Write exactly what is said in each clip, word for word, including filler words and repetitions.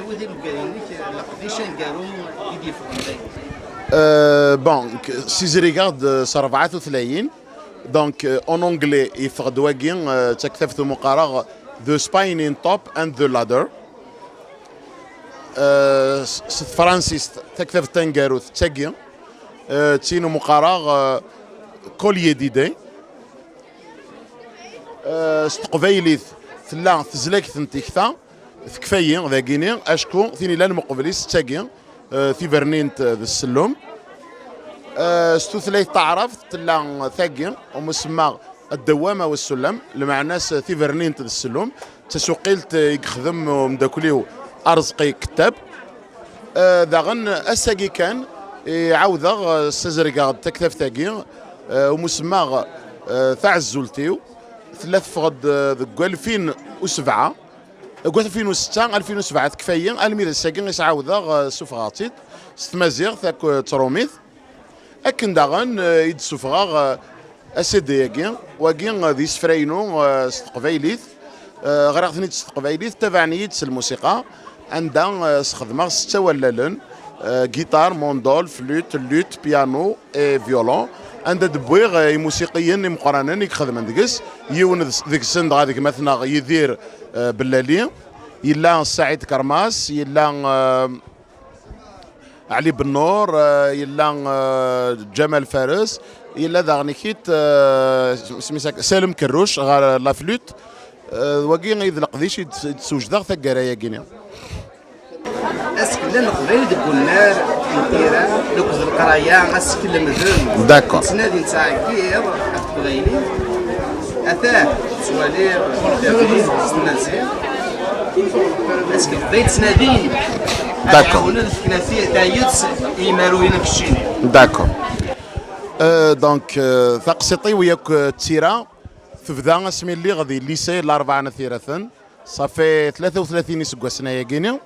Wid ilugan-inek, leqdic aneggaru i d-yeffɣen dayen? Euh, bon, k-, ssizrigeɣ-d, euh, s rebɛa tutlayin. Donc, euh, en anglais, yeffeɣ-d wagi, euh, d taktabt umi qqareɣ The Spinning Top and the Ladder. Euh, s, s tefransist, taktabt taneggarut d tagi, euh, d tin umi qqareɣ, euh, Collier d'idées. Euh, s teqbaylit, tella tezlagt n tikta, tekfa-yi dagini, acku tin yellan meqbel-is d tagi, euh, tibernint d ssellum. Euh, s tutlayt taɛrabt tella tagi, umi semmaɣ Ddawwama Wessullem, lmeɛna-s tibernint d ssellum, d tasuqilt i yexdem umeddakel-iw Arezqi Kettab. Euh, daɣen ass-agi kan i ɛawdeɣ, euh, ssazergeɣ-d taktabt-agi, euh, umi semmaɣ, euh, Taɛezzult-iw, tella teffeɣ-d, euh, deg alfin u sebɛa, deg alfin u setta, alfin u sebɛa tekfa-yi, almi d ass-agi i s-ɛawdeɣ, euh, ssufɣeɣ-tt-id s tmaziɣt akked trumit. Akken daɣen, eh, i d-ssufɣeɣ, eh, a-CD-agi, wagi, eh, d isefra-inu, eh, s teqbaylit. Eh, ɣriɣ-ten-id s teqbaylit, tabaɛen-iyi-d s lmusiqa, anda, eh, sxedmeɣ setta wallalen, eh, guitare, mandole, flûte, luth, piano et violon, anda d-wwiɣ, eh, imusiqiyen imeqqranen i ixedmen deg-s. Yiwen des-, deg-sen dɣa d gma-tneɣ Yidir, eh, Bellali, yella Saɛid Kermas, yella, eh, Ɛli Bennur, eh, yella, eh, Ǧamal Fares, yella daɣen ikit, eh, isem-is akka, Salem Kerruc ɣer la flûte. Eh, wagi i d leqdic i d-, i d-ssewjdeɣ taggara-yagi-ni. Asekl n Leqbayel deg unnar n tira akked leqraya, asekl lemden. D'accord. Ttnadi nettɛeggiḍ ɣef teqbaylit. Atah, ttwaliɣ tagnit s tmaziɣt. Asekl d ay ttnadin ad D'accord. Ɛawnen ad fken tayet i yimaruyen am keččini. D'accord. Euh, donc, euh, taqsiṭ-iw yakk, euh, d tira, tebda asmi lliɣ di lycée Larebɛa n At Yiraten. Ça fait tlata u tlatin iseggasen ayagi-ni.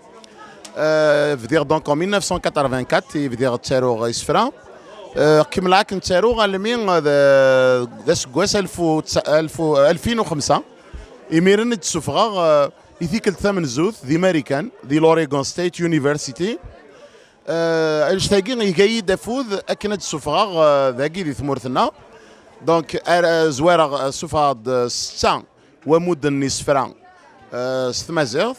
Euh, bdiɣ donc en mille neuf cent quatre-vingt-quatre i bdiɣ ttaruɣ isefra. Euh, kemmleɣ akken ttaruɣ almi, euh, d, d aseggas alef u, alef u, alfin u xemsa. Imiren i d-ssufɣeɣ, euh, i tikkelt tamenzut di Marikan, di l'Oregon State University. Euh, annect-agi iga-yi-d afud akken ad d-ssufɣeɣ, euh, dagi di tmurt-nneɣ. Donc, ar, euh, zwareɣ, euh, ssufɣeɣ-d, euh, setta wamuden n yisefra, euh, s tmaziɣt,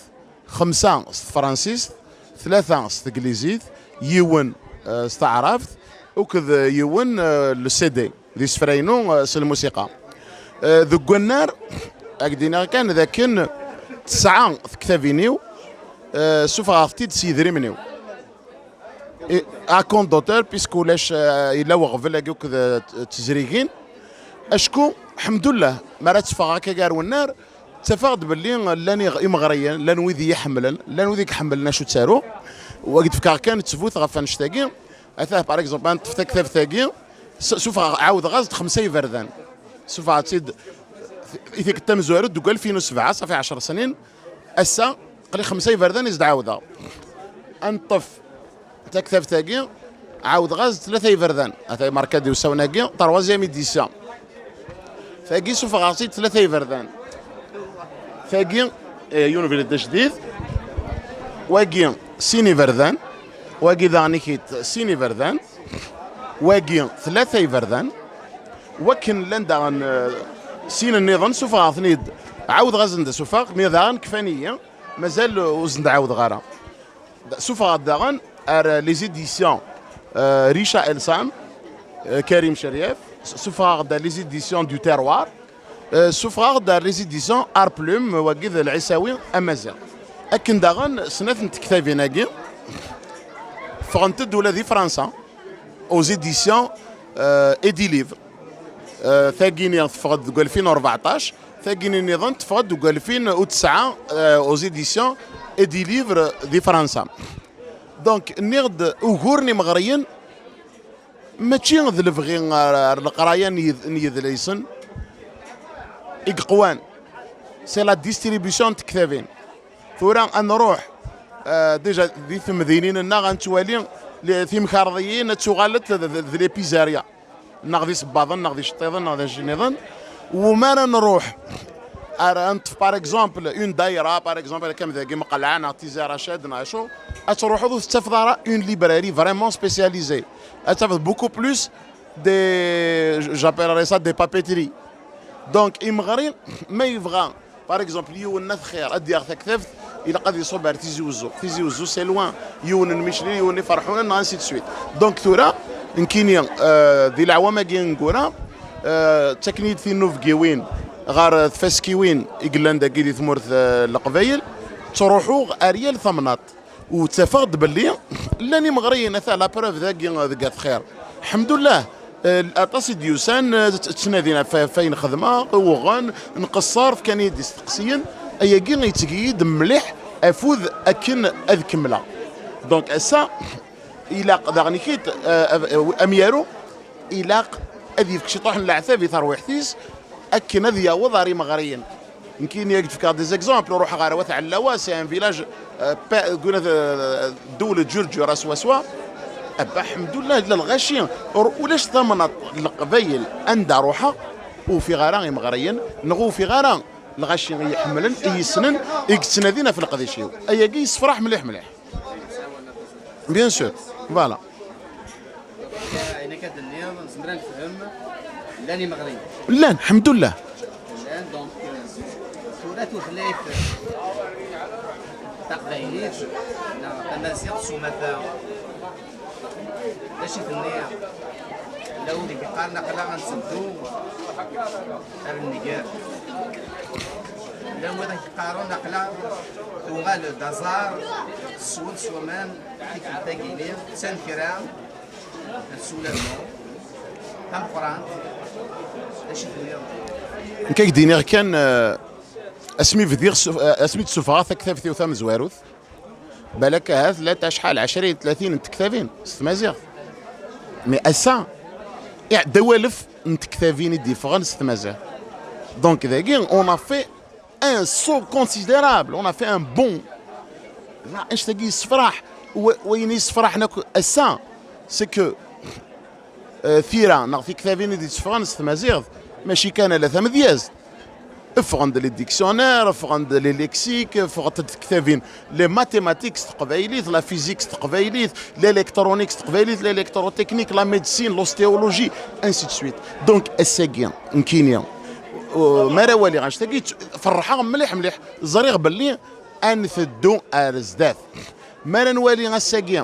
xemsa s tefransist, tlata s teglizit, yiwen, euh, s taɛrabt, akked, euh, yiwen, euh, le C D d isefra-inu, euh, s lmusiqa. Euh, deg wannar, ad k-d-iniɣ kan d akken tesɛa tektabin-iw, euh, ssufɣeɣ-tent-id s yedrimen-iw. Et à compte d'auteur, puisque ulac, euh, yella weɣbel-agi akked, euh, tezrigin. Acku, ḥemdullah, mi ara tteffɣeɣ akka gar wennar, ttafeɣ-d belli llan iɣ-, imeɣriyen, llan wid i yi-ḥemmlen, llan wid i iḥemmlen acu ttaruɣ. Wagi d-fkeɣ kan ttbut ɣef annect-agi. Atah, par exemple, ad neṭṭef taktabt-agi, s-, sufɣeɣ, ɛawdeɣ-as-d xemsa iberdan. Sufɣeɣ-tt-id i tikkelt tamezwarut deg alfin u sebɛa, ṣafi ɛecṛ snin. Ass-a, aql-i xemsa iberdan i s-d-ɛawdeɣ. Ad neṭṭef taktabt-agi, ɛawdeɣ-as-d tlata iberdan. Atay marka d iwsawen-agi, troisième édition. Tagi sufɣeɣ-tt-id tlata iberdan. Tagi, eh, yiwen ubrid d ajdid. Wagi, sin iberdan. Wagi daɣen ikit, sin iberdan. Wagi, tlata iberdan. Wakken llan daɣen, eh, sin nniḍen, sufɣeɣ-ten-id, ɛawdeɣ-asen-d asufeɣ, mi daɣen kfan-iyi, mazal ur sen-d-ɛawdeɣ ara. Sufɣeɣ-d daɣen ar les éditions, euh, Richa Elsam, euh, Karim Chérif, sufɣeɣ-d ar les éditions du Terroir, euh, sufɣeɣ-d ar les éditions Arplume, wagi d Lɛisawi Amaziɣ. Akken daɣen snat n tektabin-agi ffɣent-d ula di Fransa, aux éditions, euh, Edilivre. Euh, tagini teffeɣ-d deg alfin u rbeɛṭac, tagini nniḍen teffeɣ-d deg alfin u tesɛa, euh, aux éditions Edilivre di Fransa. Donc, nniɣ-d ugur n imeɣriyen, mačči d lebɣi ar, ar leqraya n yid-, n yidlisen i yeqwan, c'est la distribution n tektabin. Tura ad nruḥ, euh, déjà di temdinin-nneɣ ad nettwali li-, timkarḍiyin ad tuɣalent d, d, d les pizzerias, neɣ d isebbaḍen, neɣ d iceṭṭiḍen, neɣ d acu nniḍen. Umi ara nruḥ, Ara neṭṭef, par exemple, une daïra, par exemple, comme dagi Mqelɛa neɣ Tizi Racad neɣ acu, ad truḥeḍ ur tettafeḍ ara une librairie vraiment spécialisée. Ad tafeḍ beaucoup plus des, j'appellerais ça des papeteries. Donc, imeɣri, ma yebɣa, par exemple, yiwen n at xir, ad d-yaɣ taktabt, ilaq ad iṣub ar Tizi Uzzu. Tizi Uzzu, c'est loin. Yiwen n Micli, yiwen n Iferḥunen, ainsi de suite. Donc, tura, nekkini, euh, di leɛwam-agi ineggura, euh, ttaken-iyi-d tinubgiwin ɣer tfaskiwin i yellan dagi di tmurt, euh, n Leqbayel. Ttruḥuɣ ar yal tamnaḍt. U ttafeɣ-d belli llan imeɣriyen, ata la preuve dagi deg at xir. Lḥemdullah, eh, aṭas i d-yusan, eh, tt-, ttnadin ɣef, ɣef wayen xedmeɣ, uɣen, nqeṣṣer, fkan-iyi-d isteqsiyen. Ayagi yetteg-iyi-d mliḥ afud akken ad kemmleɣ. Donc, ass-a, ilaq daɣen-ik-id, eh, amyaru, ilaq ad yefk ciṭuḥ n leɛtab i terwiḥt-is akken ad yaweḍ ar imeɣriyen. Nekkini ad d-fkeɣ des exemples, ruḥeɣ ɣer Wat Ɛellawa, c'est un village, euh, pa-, deg win ad, euh, ddewla Ǧurǧura swaswa. Abba, ḥemdullah, la lɣaci, ur, ulac tamnaḍt n Leqbayel anda ruḥeɣ, ur ufiɣ ara imeɣriyen, neɣ ur ufiɣ ara lɣaci i yi-ḥemmlen, i yi-ssnen, i yettnadin ɣef leqdic-iw. Ayagi yessefraḥ mliḥ mliḥ. Bien sûr, voilà. Ayen akka d-tenniḍ, nezmer ad nefhem, llan imeɣriyen. Llan, ḥemdullah. Llan, donc, euh, tura tutlayt taqbaylit, neɣ tamaziɣt s umata, d acu i tenniḍ? Llan wid i yeqqaren aql-aɣ ad nseddu ar nnger. Llan wid i yeqqaren aql-aɣ tuɣal d aẓar, teswed s waman, tikkelt-agi-ni, d tanekra, d sulama tameqqrant. D acu i tenniḍ? Nekk ad k-d-iniɣ kan, eh, asmi bdiɣ su-, eh, asmi d-sufɣeɣ taktabt-iw tamezwarut, balak ahat llant acḥal, ɛecrin, tlatin n tektabin s tmaziɣt. Mais ass-a, iɛedda walef n tektabin i d-yeffɣen s tmaziɣt. Donc dagi, on a fait un saut considérable, on a fait un bond. Là, anect-agi yessefraḥ, wa-, wayen yessefraḥen akk ass-a, c'est que, euh, tira neɣ tiktabin i d-yetteffɣen s tmaziɣt, mačči kan ala tamedyazt. Ffɣen-d les dictionnaires, ffɣen-d les lexiques, ffɣent-d tektabin, les mathématiques s teqbaylit, la physique s teqbaylit, l'électronique s teqbaylit, l'électrotechnique, la médecine, l'ostéologie, ainsi de suite. Donc, ass-agi, nekkini, euh, mi ara waliɣ annect-agi, tt-, ferḥeɣ mliḥ mliḥ. Ẓriɣ belli ad nteddu ar zdat. Mi ara nwali ass-agi,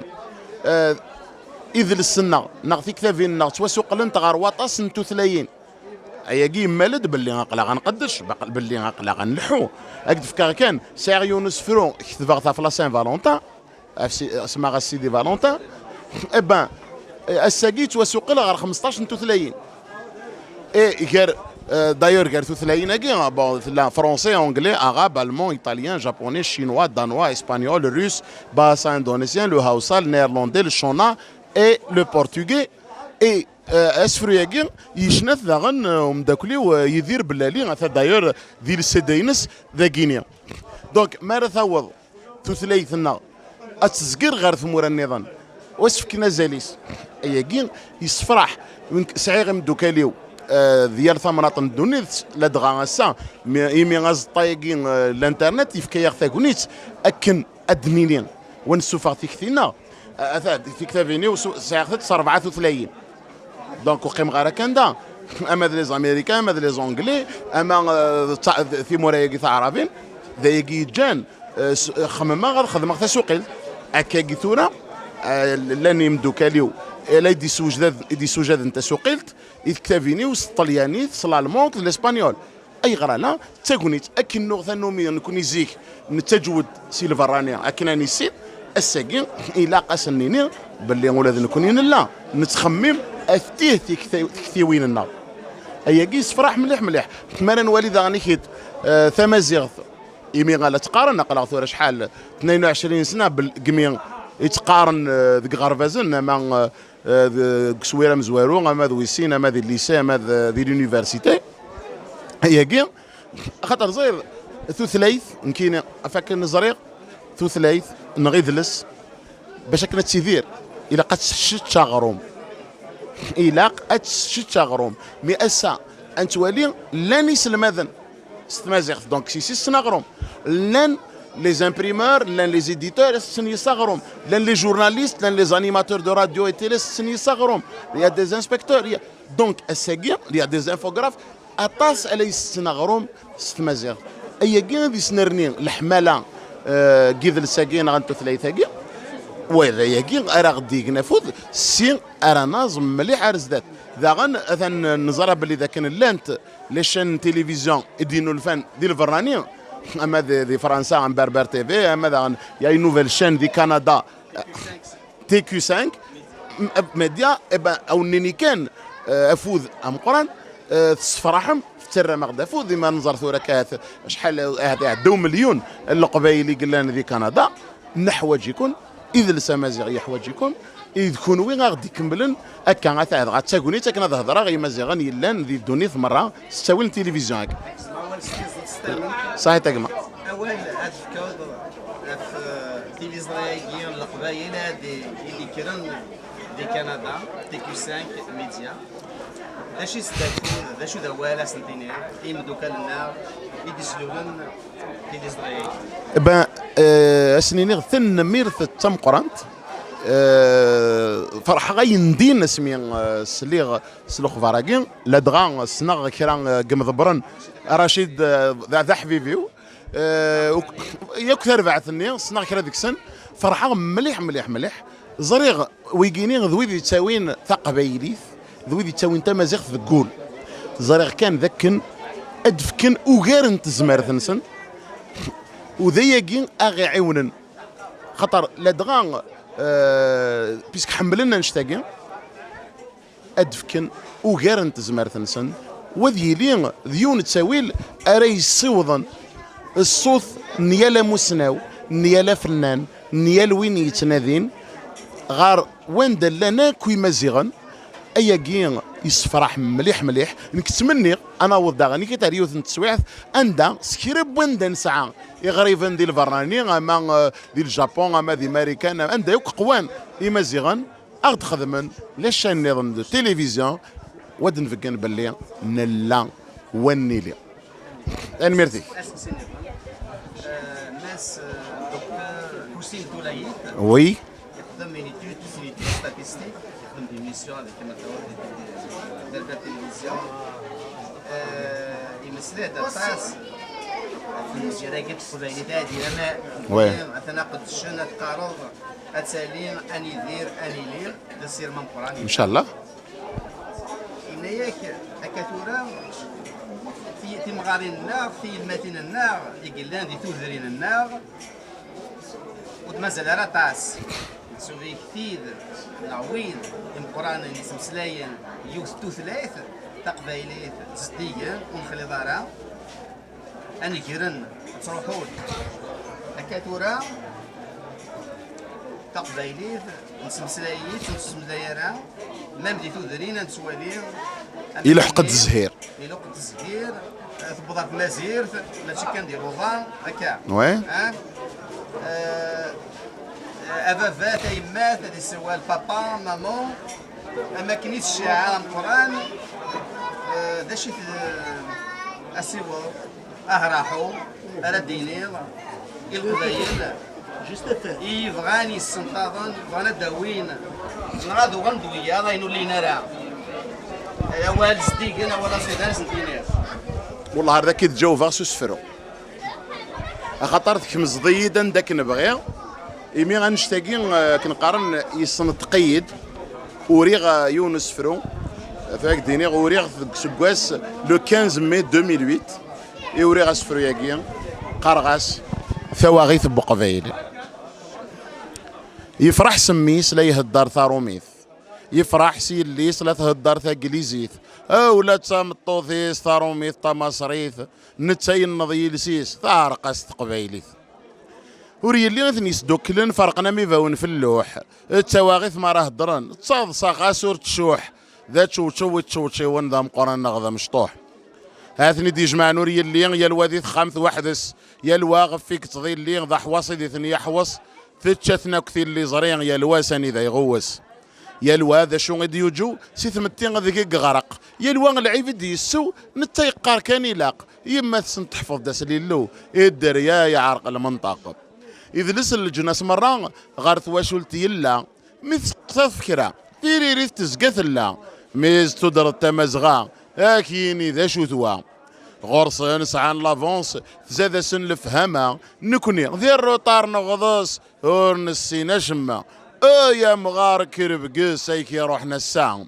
euh, idles-nneɣ neɣ tiktabin-nneɣ ttwasuqlent ɣer waṭas n tutlayin, ayagi yemmal-d belli aql-aɣ ad nqeddec, baq-, belli aql-aɣ ad nleḥḥu. Ad k-d-fkeɣ kan, sɛiɣ yiwen usefru ketbeɣ-t ɣef la Saint Valentin, ɣef si-, semmaɣ-as Sidi Valentin. Eh ben, ass-agi yettwasuqel ɣer xmesṭac n tutlayin. Et gar, euh, d'ailleurs, gar tutlayin-agi, ah, bon, tella français, anglais, arabe, allemand, italien, japonais, chinois, danois, espagnol, russe, bahasa indonésien, le hausa, le néerlandais, le shona et le portugais. Et, euh, asefru-agi yecna-t daɣen, euh, umeddakel-iw, euh, Yidir Bellali, ata d'ailleurs di le C D-ines dagini. Donc, mi ara taweḍ tutlayt-nneɣ ad tezger ɣer tmura nniḍen, u ad s-fken azal-is. Ayagi yessefraḥ. Nekk sɛiɣ imeddukal-iw, eh, di yal tamnaḍt n ddunit, ladɣa ass-a, mi, imi aẓeṭṭa-agi, eh, n l'internet yefka-yaɣ tagnit akken ad d-nini, wa nessufeɣ tikti-nneɣ, eh, ata tiktabin-iw su-, sɛiɣ-tent s rebɛa tutlayin. Donc, ur qqimeɣ ara kan da. Ama d les Américains, ama d les Anglais, ama, euh, d ta-, d timura-agi taɛrabin, d ayagi yeǧǧan, euh, s-, xemmemeɣ ad xedmeɣ tasuqilt. Akkagi tura, euh, llan yimdukal-iw, eh, la i d-issewjad-, i d-issewjaden tasuqilt, i tektabin-iw s tṭelyanit, s lalmant, d lespanyul. Ayɣer ala? D tagnit. Akken nuɣ tannumi nekni zik nettaǧwed si lberrani akken ad nissin, ass-agi ilaq ad sen-nini belli ula d nekni nella nettxemmim at tih tikti-, tiktiwin-nneɣ. Ayagi yessefraḥ mliḥ mliḥ. Mi ara nwali daɣen ikid, eh, tamaziɣt, imi la tt-qqaren, aql-aɣ tura acḥal, tnayen u ɛecrin sna bel-, degmi i tt-qqaren, eh, deg iɣerbazen, ama, eh, eh, deg uswir amezwaru, ama d wis sin, ama di lycée, ama d, di l'université. Ayagi, axaṭer ẓriɣ tutlayt, nekkini, ɣef akken ẓriɣ, tutlayt neɣ idles, bac akken ad tidir, ilaq ad tessečč aɣrum. Ilaq ad tessečč aɣrum. Mi ass-a, ad nettwali, llan iselmaden. s tmaziɣt. Donc si si ssneɣ aɣrum. Llan les imprimeurs, llan les éditeurs, ssnen yes aɣrum. Llan les journalistes, llan les animateurs de radio et télé, ssnen yes aɣrum. Il y a des inspecteurs, il y a... donc ass-agi il y a des infographes. Aṭas ala yessen aɣrum s tmaziɣt. Ayagi ad yesnerni leḥmala, eh, n yidles-agi neɣ n tutlayt-agi. Wa d ayagi ara ɣ-d-igen afud si ara naẓ mliḥ ar zdat. Daɣen atan neẓra belli dakken llant les chaînes n télévision i d-yennulfan di lberrani, ama di, di Fransa am Berbère T V, ama daɣen il y a une nouvelle chaîne di Canada, T Q cinq. M- média, eh ben, awen-nini kan, eh, afud ameqqran, eh, tessefraḥem, tettarram-aɣ-d afud, imi nẓer tura ahat acḥal, ahat iɛedda umilyun n Leqbayel i yellan di Kanada. Neḥwaǧ-iken, idles amaziɣ yeḥwaǧ-iken, i d kunwi a ɣ-d-ikemmlen akka, ata dɣa d tagnit akken ad hedreɣ i Imaziɣen yellan di ddunit merra s ttawil n tilivizyu-agi. Ṣaḥit a gma. Awal ad tefkeḍ ɣef, eh, tiliẓri-agi n Leqbayel ad i d-ikkren di Kanada, T Q cinq Média. D acu i s-d-, d acu d awal ad sen-tiniḍ i yimeddukal-nneɣ i d-islulen tiliẓri-agi? Ben, eh, ad sen-iniɣ tanemmirt d tameqqrant. Eh, ferḥeɣ ayendin asmi, eh, sliɣ s lexbar-agi, ladɣa ssneɣ kra, eh, n yimḍebbren, Racid, eh, d, d aḥbib-iw. Eh, uk-, yakk tarbaɛt-nni ssneɣ kra deg-sen. Ferḥeɣ mliḥ, mliḥ, mliḥ. Ẓriɣ wigini d wid yettawin taqbaylit, d wid yettawin tamaziɣt deg wul. Ẓriɣ kan d akken ad d-fken ugar n tezmert-nsen, u d ayagi a ɣ-iɛiwnen. Xaṭer ladɣa, eh, puisque ḥemmlen annect-agi, ad d-fken ugar n tezmert-nsen, u ad yili d yiwen n ttawil ara yessiwḍen ṣṣut n yal amussnaw, n yal afennan, n yal win yettnadin ɣer wanda llan akk Imaziɣen. Ayagi yessefraḥ mliḥ, mliḥ. Nekk ttmenniɣ ad naweḍ daɣen i kra yiwet n teswiɛt anda s kra n wanda nesɛa iɣriben di lberrani, ama, eh, di Ljapun, ama di Marikan, anda akk qwan Imaziɣen, a ɣ-d-xedmen les chaînes nniḍen de télévision, wa d-nbeggen belli nella wa nili. Tanemmirt-ik. Aseqsi nniḍen. Eh, Mass, eh, Docteur Ḥusin Tulayit. Oui. Yexdem une étude, c'est une étude statistique, yexdem des missions avec Matawal, de la télévision. Eh, imeslay-d aṭas ɣef tmezgida-agi n teqbaylit, ad yirama. Ouais. Atan aqeddcen ad teqqareḍ ad tali, ad nidir, ad nili d asirem ameqqran. Ncallah. Yenna-yak akka tura, ti-, timɣarin-nneɣ, tiyemmatin-nneɣ i yellan di tudrin-nneɣ, ur d-mazal ara aṭas. Meḥsub-ik tid neɣ wid imeqqranen yettmeslayen yiwet n tutlayt taqbaylit zeddigen, ur nexliḍ ara. Ad negren, ad ttruḥun. Akka tura, taqbaylit, nettmeslay-itt, ur nettmeslay ara, même di tudrin, ad nettwali. Ileḥq-d zzhir. Ileḥq-d zzhir, eh, tewweḍ ɣer tmazirt, mačči kan di luḍa, akka. Ouais. Hein? Eh, eh, a baba, tayemmat, ad issawal papa, maman, am akken i tecɛa ameqqran, eh, d acu i t-, asiweḍ. Ahraḥu ara d-iniḍ i Leqbayel i yebɣan yessenṭaḍen, bɣan ad d-awin, neɣ ad uɣalen d wiyaḍ ayen ur llin ara. Awal zeddigen, awal aẓidan, ad sen-d-iniḍ. Wellah ar d akka i d-ǧawbeɣ s usefru. Axaṭer tkemzeḍ-iyi-d anda akken bɣiɣ. Imi annect-agi, eh, akken qqaren, yessenṭeq-iyi-d. Uriɣ, eh, yiwen n usefru. Ad ak-d-iniɣ, uriɣ-t deg useggas, le quinze mai deux mille huit. I uriɣ asefru-agi, qqareɣ-as Tawaɣit n Uqbayl. Yefreḥ s mmi-s la ihedder tarumit. Yefreḥ s yelli-s la thedder taglizit. Ula d tameṭṭut-is tarumit tamaṣrit, netta yenneḍ yiles-is, teɛreq-as teqbaylit. Ur yelli i ten-yesdukklen, ferqen am ibawen f lluḥ. D tawaɣit mi ara heddren, d taḍsa ɣas ur tcuḥ. D ačewčew i ččewčiwen d ameqqran neɣ d amecṭuḥ. Ha ten-id-yejmaɛen ur yelli, yal wa di texxamt weḥd-s, yal wa ɣef i yettḍilli, d aḥwaṣ i di ten-yeḥweṣ, tečča-ten akk tilliẓri, yal wa s anida iɣuwes. Yal wa d acu i d-yuǧew si tmetti deg i yeɣreq. Yal wa lɛib i d-yessew, netta yeqqar kan ilaq. Yemma-tsen teḥfeḍ-d aslillu, i dderya yeɛreq lmenṭaq. Idles n leǧnas merra ɣer twacult yella. Mi testeqsaḍ f kra, tiririt tezga tella. Mi s-tudreḍ tamazɣa, ad k-yini d acu-t wa. Ɣur-sen sɛan l'avance, tzad-asen lefhama. Nekni di rruṭar neɣḍes, ur nessin acemma. Ay amɣar kerbges ay k-iruḥen ass-a.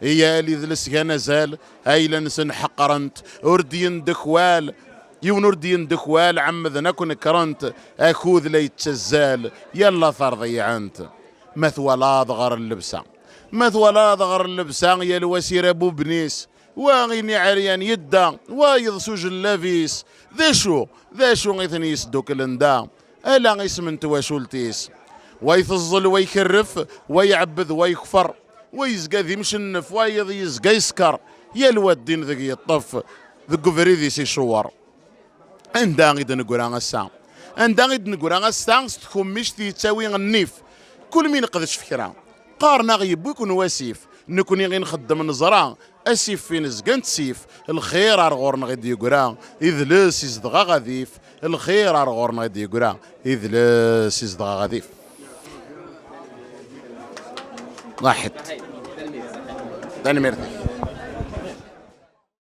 Yal idles gan azal, ayla-nsen ḥeqren-t, ur d-yendekwal. Yiwen ur d-yendekwal, ɛemmden akk nekrent, akud la yettazzal, yal later ḍeyyɛent. Ma twalaḍ ɣer llebsa, ma twalaḍ ɣer llebsa, yal wa s irabuben-is, wa ini ɛeryan yedda, wayeḍ s ujellab-is. D acu, d acu i ten-yesduklen da? Ala isem n twacult-is. Wa iteẓẓel, wa ikerref, wa iɛebbed, wa yekfer, wa yezga d imcennef, wayeḍ yezga yeskeṛ. Yal wa ddin deg yeṭṭef, deg ubrid-is icewweṛ. Anda i d-neggra ass-a? Anda i d-neggra ass-a s tkummist yettawi nnif? Kul mi neqdec f kra, qqaren-aɣ yewwi-ken wasif. Nekni i nxeddem neẓra, asif i nezga nettsif. Lxir ar ɣur-neɣ i d-yeggra, idles izdeɣ aɣadif. Lxir ar ɣur-neɣ i d-yeggra, idles izdeɣ aɣadif. Waḥed. Tanemmirt.